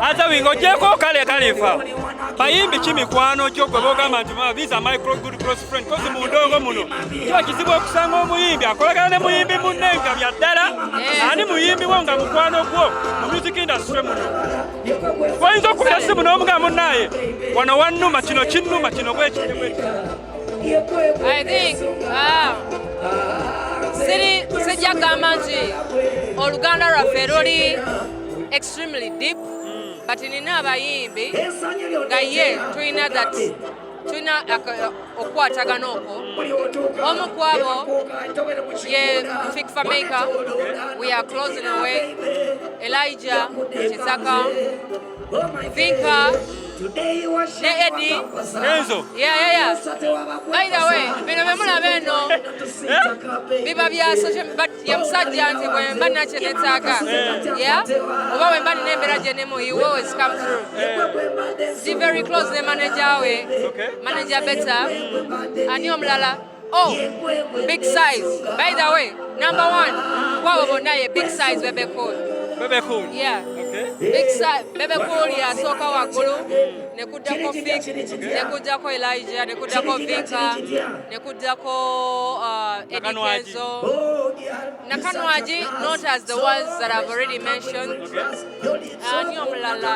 Azawi, ng'ogyeko kale Khalifa, bayimbi ki mikwano gyo gwe bogamba nti, "Ma, these are my good close friend"? 'Cause mu ndongo muno kiba kizibu okusanga omuyimbi akolagana ne muyimbi munne nga bya ddala. Ani muyimbi wo nga mukwano gwo mu music industry muno oyinza okubira simu n'omugamba, "Munnaye, wano wannuma, kino kinnuma, kino bwekiti bwekiti"? I think siri sijja kugamba nti oluganda lwaffe luli extremely deep, but nina abayimbi nga ye tulina that tulina okukwatagana okwo. Omu ku abo ye Fik Fameica. We are close in a way. Elijah Kisaka, Vinka ne Eddie. Kenzo. Yeah. By the way, bino bye mulaba eno biba bya social, but ye musajja nti bwe mba nina kye neetaaga, yeah, oba bwe mba nina embeera gye nemu, he will always come through. Ndi very close ne manager we, manager Better. Ani omulala? Oh, Big Size. By the way, number one kwabo bonna ye Big Size, Bebe Cool. Bebe Cool. Yeah. Big Size, Bebe Cool yasooka waggulu, ne kuddako Fik, ne kuddako Elijah, ne kuddako Vinka, ne kuddako Eddie. Nakanwagi. Kenzo, Nakanwagi, not as the ones that I've already mentioned. Ani omulala?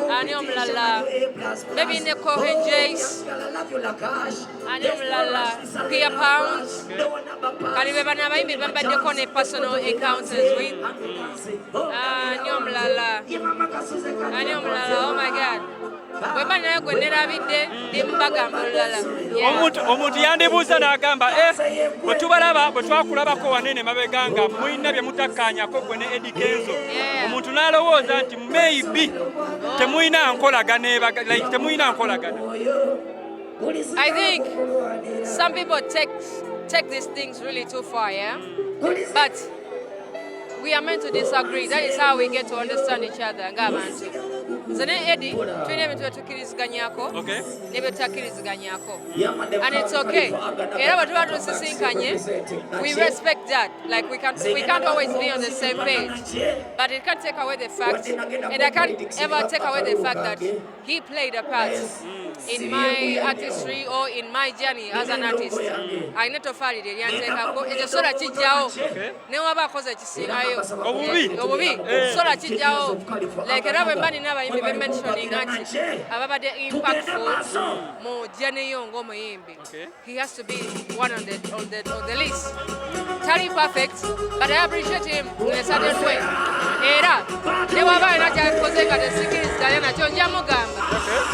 Ani omulala? Maybe ne Cohen Jace. Ani omulala? Pia Pounds. Kali be bano abayimbi bambaddeko ne personal encounters with. Ani omulala? Ani omulala? Oh my God, bwe mba naye gwe nerabidde, ndi mubagamba olulala. Yeah. Omuntu yandibuuza n'agamba, "Eh, bwe tubalaba, bwe twakulabako wanene mabega nga mulina bye mutakkaanyako gwe ne Eddie Kenzo," omuntu n'alowooza nti maybe temulina nkolagana like temulina nkolagana. I think some people take these things really too far, yeah? But we are meant to disagree. That is how we get to understand each other ng'abantu. Nze ne Eddie tulina ebintu bye tukkiriziganyako ne bye tutakkiriziganyako. And it's okay. Era bwe tuba tusisinkanye, we respect that. Like we can't always be on the same page. But it can't take away the fact, and I can't ever take away the fact that he played a part in my artistry or in my journey as an artist. Alina ettofaali lye lyanteekako, ekyo sola kijjawo ne waba akoze ekisingayo. Obubi. Obubi. Eh. Sola kijjawo. Like era bwe mba nina abayimbi be mentioninga nti ababadde impactful mu journey yo ng'omuyimbi, he has to be one on the list. Tali perfect, but I appreciate him in a certain way. Era ne waba alina kyakoze nga tesikkiriziganya nakyo, nja mugamba.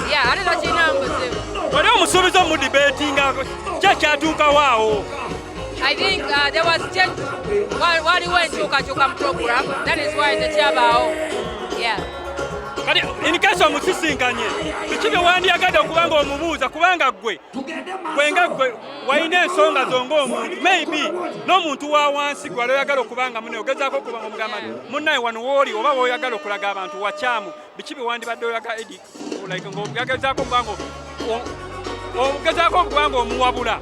Yeah, ate takirina buzibu. Wali omusuubiza omudebatinga, ki ekyatuukawo awo? I think there was change. Waliwo enkyukakyuka mu program. That is why tekyabaawo. Yeah. Kati in case omusisinkanye, biki bye wandyagadde okuba nga omubuuza, kubanga gwe nga gwe walina ensonga zo ng'omuntu, maybe n'omuntu wa wansi gwe wali oyagala okuba nga mune ogezaako okuba nga omugamba nti, "Munnaye, wano wooli," oba woyagala okulaga abantu wakyamu, biki bye wandibadde oyaga Eddie, like ng'ogezaako okuba nga ogezaako okuba nga omuwabula?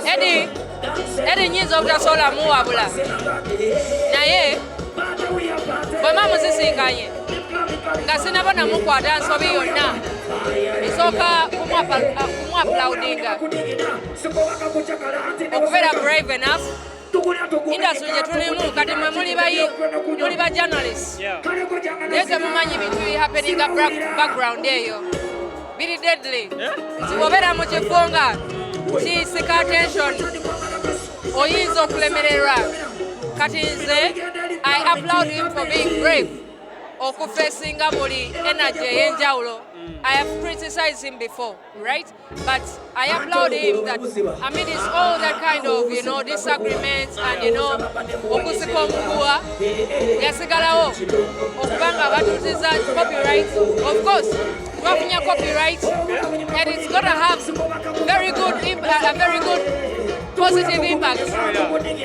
Eddie nyinza obutasobola muwabula, naye bwe mba musisinkanye nga sinaba namukwata nsobi yonna, nsooka kumuapplaudinga okubeera brave enough. Industry gye tulimu kati mwe muli ba journalist, naye temumanyi bintu bihappeninga background eyo, biri deadly, nti bw'obeera mu kifo nga kisika attention, oyinza okulemererwa. Kati nze I applaud him for being brave okufacinga buli energy ey'enjawulo. I have criticized him before, right? But I applaud him that amidst all that kind of disagreements and okusika omuguwa, yasigalawo okubanga batuuziza copyright. Of course, twafunye copyright and it's gonna have a very good positive impact.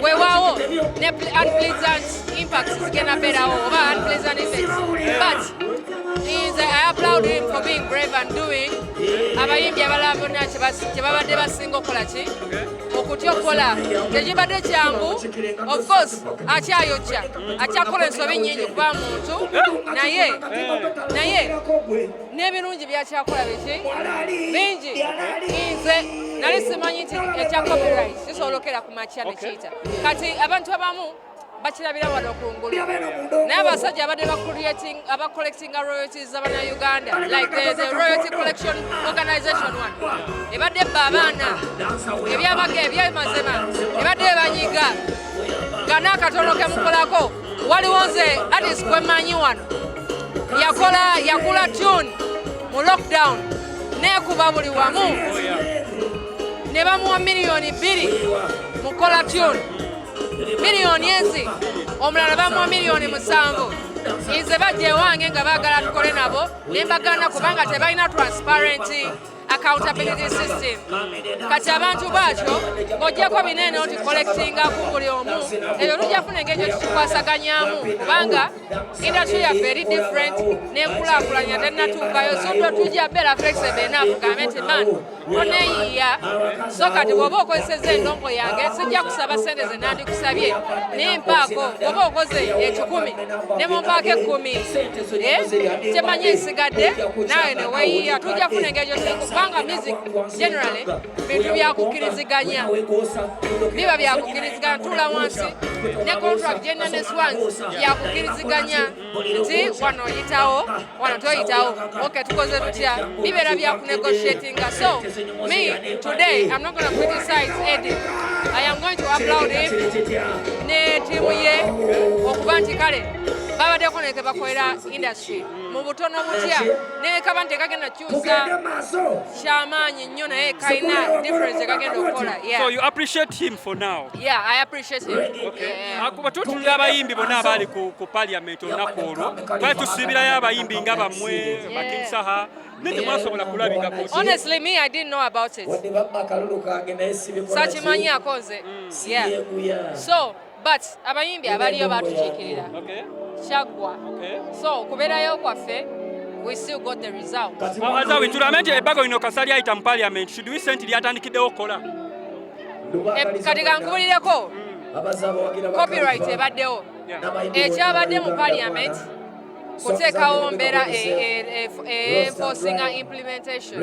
Weewaawo ne unpleasant impacts zigenda beerawo oba unpleasant effects. But nze I applaud him for being brave and doing abayimbi abalala bonna kye babadde basinga okukola ki. Okutyokola tekibadde kyangu. Of course akyayokya, akyakola ensobi nnyingi kuba muntu, naye n'ebirungi byakyakola biki bingi. Nze nali simanyi nti ekya copyright kisobola okera ku makya nekiyita. Kati abantu abamu bakirabira wano kungulu, naye abasajja abadde abacollectinga royalties z'abannayuganda, like the royalty collection organization one, ebadde ebba abaana ebyabaga ebyamazima, ebadde ebanyiga nga n'akatono kemukolako. Waliwo nze artist gwe mmanyi wano yakola, yakula tune mu lockdown neekuba buli wamu, ne bamuwa 2 miliyoni mukola tune, miliyoni ezi. Omulala bamuwa 7 miliyoni. Nze bajja ewange nga baagala tukole nabo, ne mbagaana kubanga tebalina transparent accountability system. Kati abantu baakyo ng'oggyako binene nti collectinga ku buli omu, ebyo tujja funa engeri gye tukikwasaganyamu, kubanga industry yaffe eri different n'enkulaakulanya tennatuukayo. So tujja beera flexible enough gambe nti, "Man, oneeyiiya." So kati bw'oba okozeseza endongo yange, sijja kusaba sente ze nandikusabye, naye mpaako. Bw'oba okoze 100 ne mumpaako 10, kyemanyi esigadde naawe ne weeyiiya. Tujja funa engeri gye, kubanga music generally bintu byakukkiriziganya, biba byakukkiriziganya. Tuula wansi ne contract gyenna ne Swangz yakukkiriziganya nti wano oyitawo, wano toyitawo. Ok, tukoze tutya? Bibeera byakunegotiatinga. So me today, I'm not going to criticize Eddie. I am going to applaud him ne tiimu ye, okuba nti kale babaddeko neke bakolera industry mu butono butya, nekaba nti tekagenda kyusa kyamaanyi nnyo, naye kalina difference ekagenda okukola. So you appreciate him for now? Yeah, I appreciate him. Okay. Yeah. Kuba tutunulira abayimbi bonna abaali ku parliament olunaku olwo, twali tusiibirayo abayimbi nga bammwe, ba King Saha, naye temwasobola kulabikako. Honestly, me, I didn't know about it. Sakimanyako nze. Yeah. So but abayimbi abaliyo batukiikirira. Kyaggwa. So okubeerayo kwaffe, we still got the result. Azawi, tulambe nti ebbago lino kasali ayita mu parliament, should we say nti lyatandikiddewo okukola? Kati kankubulireko, copyright ebaddewo. Ekyabadde mu parliament kuteekawo mbeera enforcinga implementation.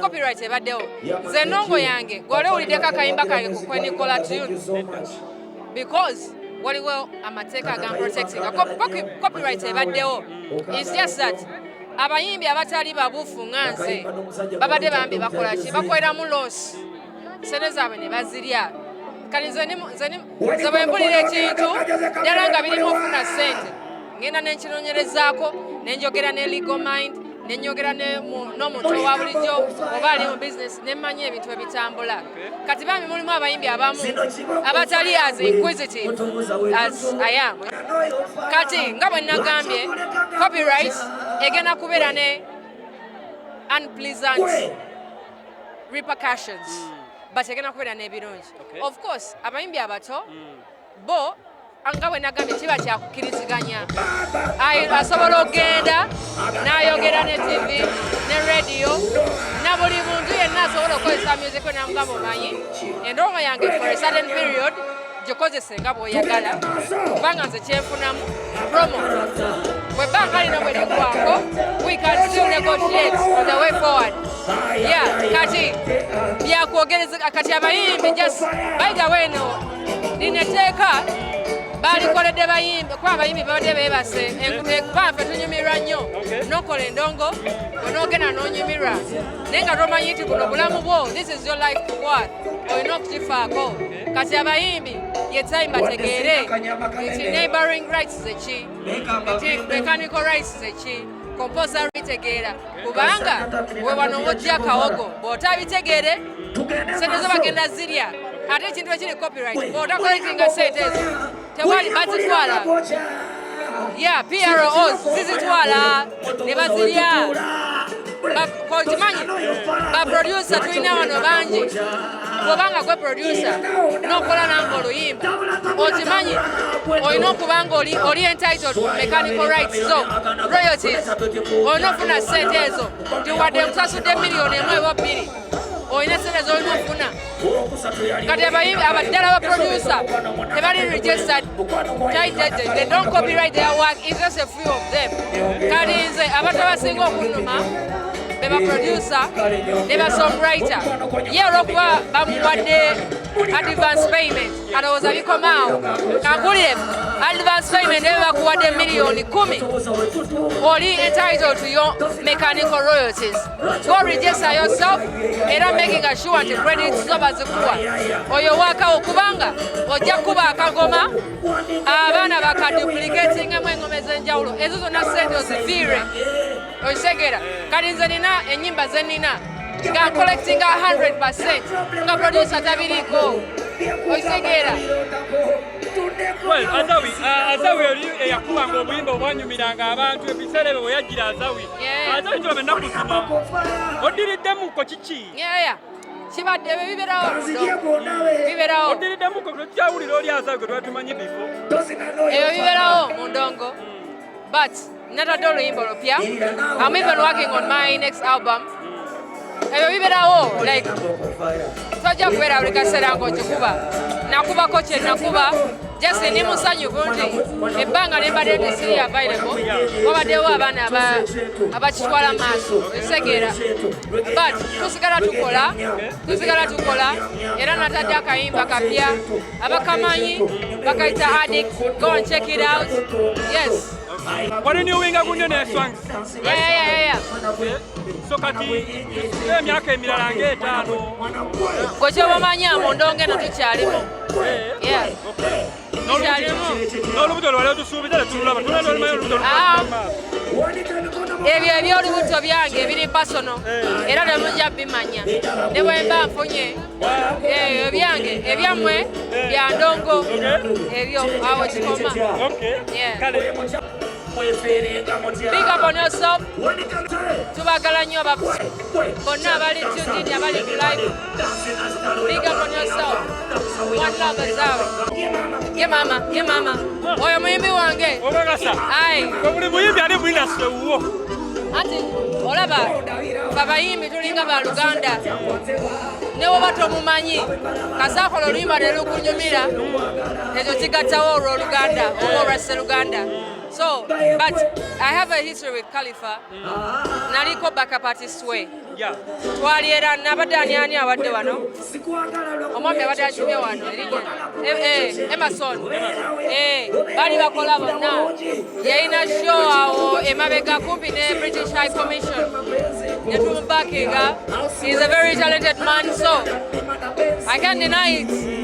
Copyright ebaddewo. Nze endongo yange, gwali owuliddeko akayimba kange ku kwenikola tune, because waliwo amateeka agamprotectinga. Copyright ebaddewo. Is just that abayimbi abatali babuufu nga nze babadde bambi bakola ki? Bakoleramu loss, sente zaabwe ne bazirya. Kati nze bwe mpulira ekintu ddala nga birimu ofuna ssente, ngenda nenkinoonyerezaako, nenjogera ne legal mind, nenyogera n'omuntu owa bulijjo oba ali mu bizinesi, nemmanya ebintu ebitambula. Kati bambi mulimu abayimbi abamu abatali as inquisitive as I am. Kati nga bwe nagambye, copyright egenda kubeera ne unpleasant repercussions, but egenda kubeera n'ebirungi. Of course abayimbi abato bo, nga bwe nagambye, kiba kyakukkiriziganya. Asobola okugenda n'ayogera ne TV ne radio na buli muntu yenna asobola okukozesa music we, namugamba, "Omanyi endongo yange for a certain period gikozese nga bw'oyagala, kubanga nze kyenfunamu promo. Bwe bbanga lino bwe liggwako, we can still negotiate on the way forward." Yeah, kati byakwogereza. Kati abayimbi, just by the way, no, lino etteeka balikoledde bayimbi, kuba abayimbi babadde beebase. Kuba nfe tunyumirwa nnyo n'okola endongo, onoogenda n'onyumirwa, naye nga tomanyi nti buno bulamu bwo, this is your life worth, olina okukifaako. Kati abayimbi ye time bategeere nti neighboring rights zeki, nti mechanical rights zeki, composer bitegeera, kubanga we wano wojja akawogo bw'otabitegeere, sente zo bagenda zirya. Ate ekintu ekiri copyright, bw'otacollectinga sente ezo, tewali bazitwala. Ya PROs zizitwala ne bazirya. Kokimanyi baproducer tulina wano bangi. Bw'obanga gwe producer n'okola nange oluyimba, okimanyi olina okuba nga oli entitled ku mechanical rights zo, royalties, olina ofuna sente ezo, nti wadde nkusasudde 1 miliyoni oba 2. Olina sente z'olina ofuna. Kati abayimbi abaddala, ba producer tebali registered titled, they don't copyright their work. It's just a few of them. Kati nze abantu abasinga okunnuma be ba producer ne ba songwriter. Ye olwokuba bamuwadde advance payment, alowooza bikomaawo. Kankulire, advance payment ebe bakuwadde 10 million, oli entitled to your mechanical royalties. Go register yourself, era making sure nti credits zo bazikuwa oyo waakawo, kubanga ojja kuba akagoma abaana bakaduplicatingemu engoma ez'enjawulo, ezo zonna sente ozifiire. Okitegeera? Kati nze nina ennyimba ze nina nga collectinga 100 nga producer tabiriiko. Okitegeera? Well, Azawi, Azawi oli eyakubanga obuyimba obwanyumiranga abantu ebiseera ebyo bwe yajjira Azawi. Azawi tulaba ennaku zino oddiriddemuko kiki? Yeah. Kibadde ebyo bibeerawo, bibeerawo. Oddiriddemuko, tukyawulira oli Azawi gwe twali tumanyi before. Ebyo bibeerawo mu ndongo, but natadde oluyimba olupya. I'm even working on my next album. Ebyo bibeerawo, like tojja kubeera buli kaseera ng'okikuba. Nakubako kye nakuba, just ndi musanyufu nti ebbanga lye mbadde nti siri available, wabaddewo abaana abakitwala maaso. Ekitegeera? But tusigala tukola, tusigala tukola. Era natadde akayimba kapya, abakamanyi bakayita "Addict". Go and check it out. Yes. Warenewinga gunyo ne Swangs. Yeah. So kati emyaka emirala ng'etaano. Gwe kyobamanya, mu ndongo eno tukyalimu. Yeah. Tukyalimu. N'olubuto lwali otusuubiza tetululaba, tulina olumanyi olubuto. Ah. Ebyo ebyolubuto byange biri personal, era temujja bimanya ne bwe mba nfunye. Ebyange, ebyammwe bya ndongo, ebyo awo kikoma. Yeah. Kale. Big up on yourself. Tubagala nnyo bonna abali tuned in, abali ku live. Big up on yourself. One love. Azawi ye mama, ye mama, oyo muyimbi wange. Okakasa? Ayi. Gwe buli muyimbi ali mu industry wuwo? Anti olaba fe abayimbi tulinga baluganda, ne woba tomumanyi, kasaakola oluyimba ne lukunyumira, ekyo kigattawo olw'oluganda oba olwa sseruganda. So, but I have a history with Khalifa. Naliko backup artist we. Twali era nabadde ani ani abadde wano, omwami abadde akimye wano, erinnya Emerson. Baali bakola bonna, yalina show awo emabega kumpi ne British High Commission, netumubakinga. He's a very talented man, so I can't deny it.